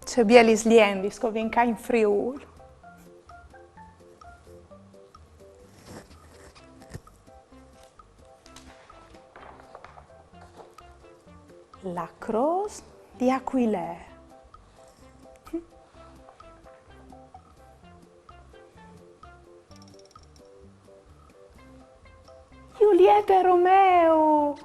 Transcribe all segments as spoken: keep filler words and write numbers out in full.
Ce bielis liendis che o vin ca in Friûl. La crôs di Aquilee. Julieta e Romeo!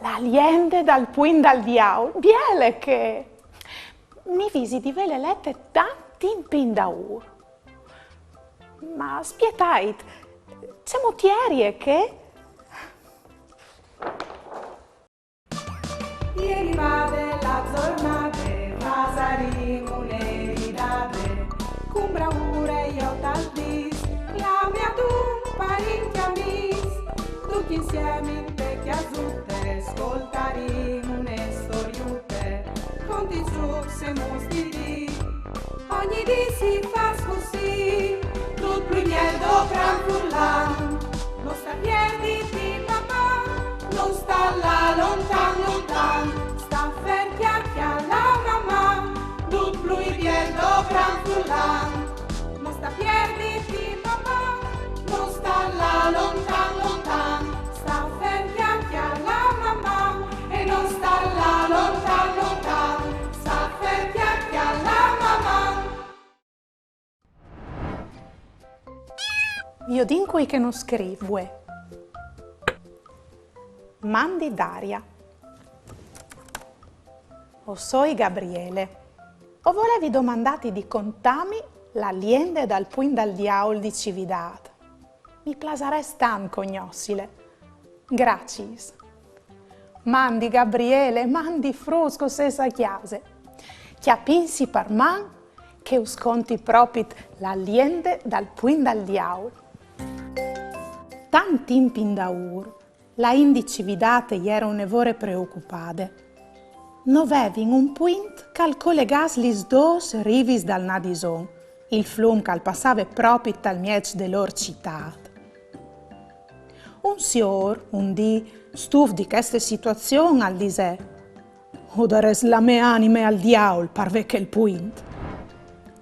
La liende dal puint dal diaul, biele chê! Mi visi di vêle lete tant timp indaûr. Ma spietait, cemût jerie chê? Ieri vade la zornade, fasarìn une ridade, cun braure jo tal dîs, clamìn un parint di amîs, ducj insiemi inte cjasute, scoltarìn une storiute, contìn zûcs e muts di dì. Ogni dì si fâs cussì, dut plui biel dopran furlan. No sta pierditi, mamà, no sta lâ lontan, lontan. Sta fer, cjache la mamà, dut plui biel dopran furlan. No sta pierditi, mamà, no sta lâ lontan, lontan. Sta fer, cjache la mamà, e no sta lâ lontan, lontan. Sta fer, cjache la mamà. Viodìn cui che nus scrîf vuê. Mandi Daria. O soi Gabriele. O volevi domandâti di contâmi la liende dal puint dal diaul di Cividât. Mi plasarès tant cognossile. Graciis. Mandi Gabriele, mandi fruts che o sês a cjase. Cjapìnsi par man che us conti propit la liende dal puint dal diaul. Tant timp indaûr, la int di Cividât e jere une vore preocupade. No vevin un puint che al colegàs lis dôs rivis dal Nadison, il flum che al passave propit tal mieç de lôr citât. Un siôr, un dì, stuf di cheste situazion, al disè: «O darès la mê anime al diaul par vê chel puint.»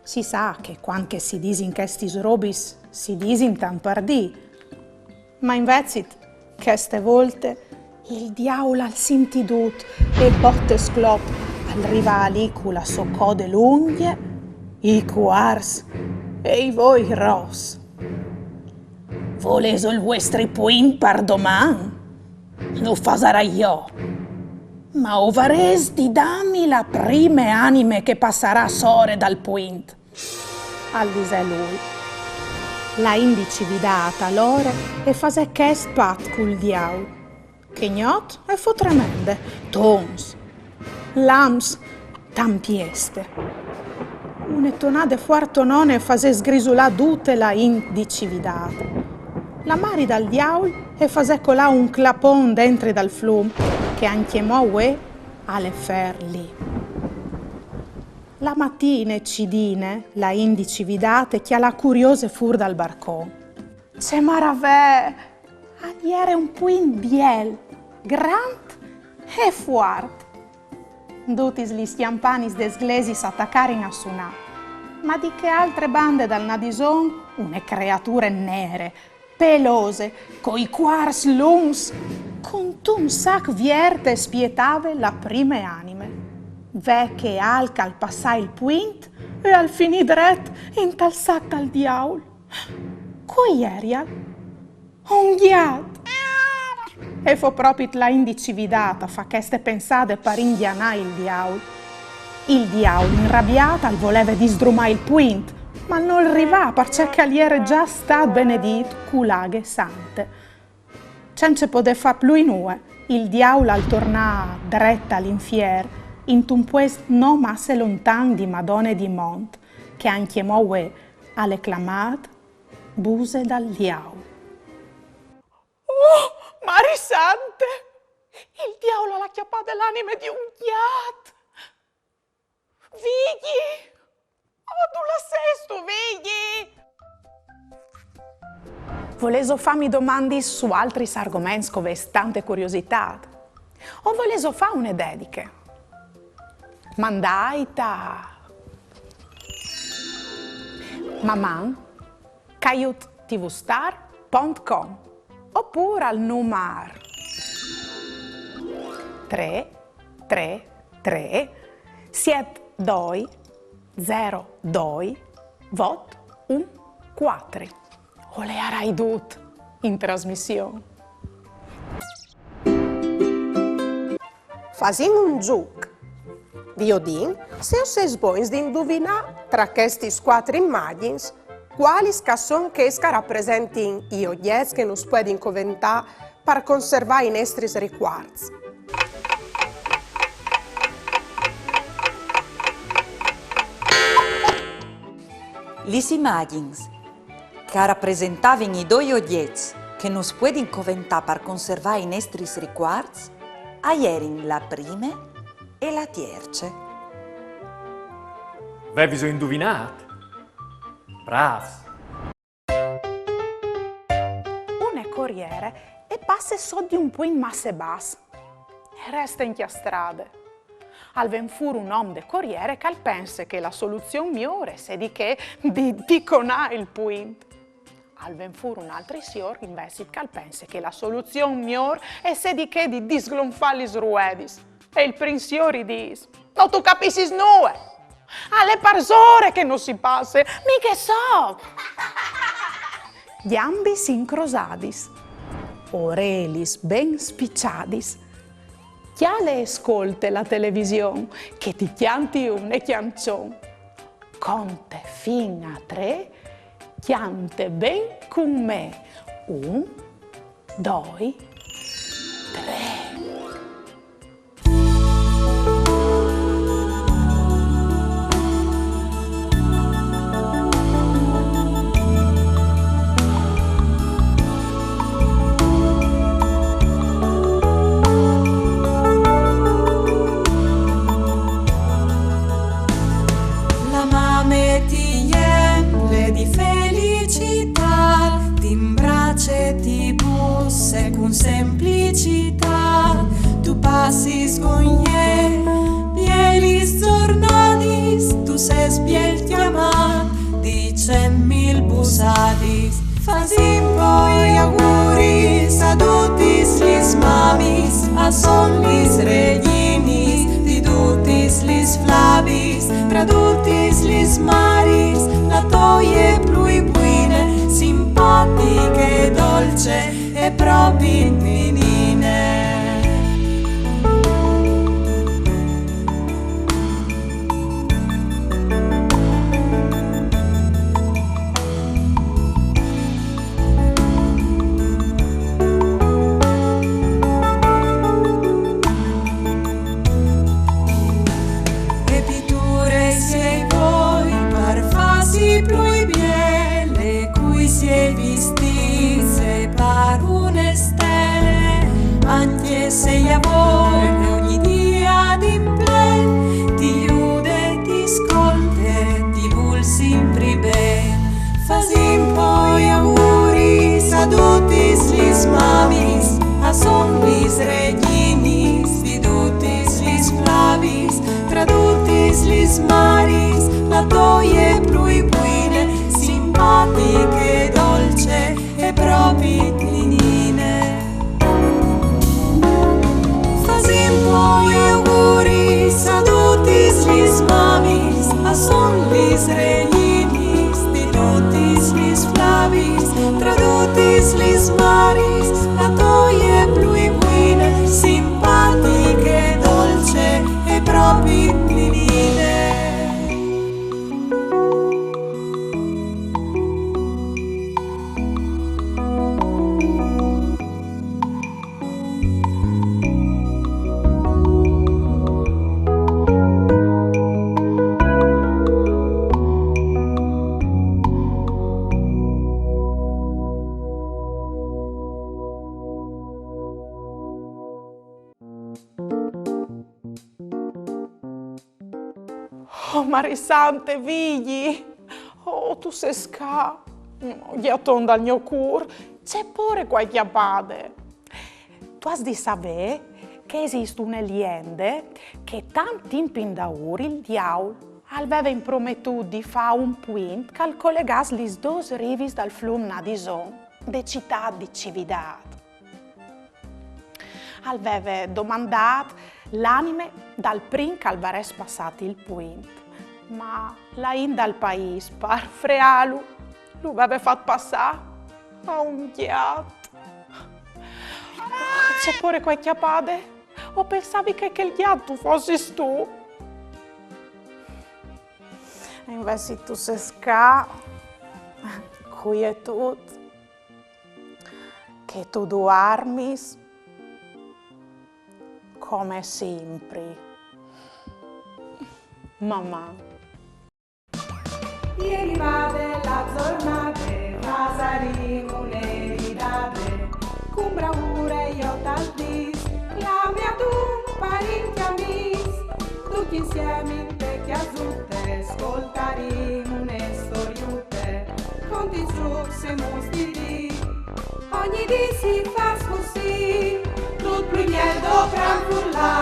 Si sa che cuant che si disin chestis robis, si disin tant par dî. Ma invezit, cheste volte, il diaul al sintì dut e bot e sclop al rivà li cu la sô code lungje, i cuars e i voi ros. «Volêso il vuestri puint par doman? Lu fasarai jo. Ma o varês di dâmi la prime anime che e passarà sore dal puint», al disè lui. La int di Cividât alore e fasè chest pat cul diaul. Chê gnot e fo tremende, tons, lamps, tampieste. Une tonade fuartonone e fasè sgrisulâ dute la int di Cividât. La mari dal diaul e fasè colâ un clapon dentri dal flum, che ancjemò vuê al è fer li. La matine cidine, la int di Cividât e cjalà curiose fûr dal barcon. Ce maravee! Al jere un puint biel, grant e fuart. Dutis lis cjampanis des glesiis a tacarin a sunâ. Ma di chê altre bande dal Nadison, une creature nere, pelose, cui cuars luncs, cuntun sac viert e spietave la prime anime. Ve che alc al passà il puint e al finì dret intal sac dal diaul. Cui jerial? Un gjat! E fo propit la int di Cividât a fâ cheste pensade par ingjanâ il diaul. Il diaul, inrabiât, al voleve disdrumâ il puint, ma nol rivà, parcè che al jere za stât benedît cu la aghe sante. Cence podê fâ plui nuie, il diaul al tornà dret al infier, intun puest no masse lontan di Madone di Mont, che ancjemò vuê al è clamât Buse dal Diaul. Oh, Mari Sante! Il diaul al à cjapade la anime di un gjat! Vigji! Volêso fâmi domandis su altris argoments che o vês tante curiositât? O volêso fâ une dediche? Mandait a maman caiut tvstar pont com opûr al numar trê trê trê siet doi zero doi vot un cuatri. O leiarai dut in trasmission. Fasìn un zûc. Viodìn se o sês bogns di induvinâ tra chestis cuatri imagjins cualis che a son chês che a rapresentin i ogjets che nus puedin coventâ par conservâ i nestris ricuarts. Lis imagjins che a rapresentavin i doi ogjets che nus puedin coventâ par conservâ i nestris ricuarts a jerin la prime e la tierce. Vêviso induvinât? Brâfs! Une coriere e passe sot di un puint masse bas e reste incjastrade. Al ven fûr un om de coriere che al pense che la soluzion miôr e sedi chê di ticonâ il puint. Al ven fûr un altri siôr invezit che al pense che la soluzion miôr e sedi chê di disglonfâ lis ruedis. E il prin siôr i dîs: "No tu capissis nuie! Al è parsore che no si passe, mi ghe soi!" Gjambis incrosadis, orelis ben spiçadis, cjale e scolte la television, che ti cjanti une cjançon. Conte fin a trê, cjante ben cun me. Un, doi, trê. La mame ti jemple di felicitât, ti imbrace, ti busse cun semplicitât. Tu passis cun jê bielis zornadis, tu sês biel cjamât, dicent mil bussadis. Fasìn po i auguris a dutis lis mamis, a son lis regjinis di dutis lis flabis, tra dutis lis maris, la tô e plui buine, simpatiche, dolce e propit ninine. E piture si e voi par fâsi plui biele, cui si e vistise par une stele, ancje se e lavore ogni dì di implen, ti jude, ti scolte, ti vûl simpri ben. Fasìn po i auguris a dutis lis mamis, a son lis regjinis di dutis lis flabis, tra dutis lis maris, la tô e plui buine, simpatiche, dolce e propit ninine. Fasìn po i auguris a dutis lis mamis, a son lis regjinis di dutis lis flabis, tra dutis lis maris, la tô e plui buine, simpatiche, dolce e propit ninine. Oh, Mari Sante, Vigji! Oh, tu sês ca! Gjaton dal gno cûr, ce pôre che o ai cjapade. Tu âs di savê che e esist une liende che tant timp indaûr il diaul al veve imprometût di fâ un puint che al colegàs lis dôs rivis dal flum Nadison de citât di Cividât. Al veve domandât l'anime dal prin che al varès passât il puint, ma la int dal paîs, par freâlu, lu veve fat passâ a un gjat. Ah, ce pôre che o ai cjapade! O pensavi che chel gjat tu fossis tu. E invezit tu sês ca, cuietut, che tu duarmis come simpri. Maman! E rivade la zornade, fasarìn une ridade, cun braure jo tal dîs, clami a dun parint e amîs, ducj insiemi inte cjasute, scoltarìn une storiute, contizux e mus di dì, ogni dì si fâs cussì, dut plui biel dopran furlan.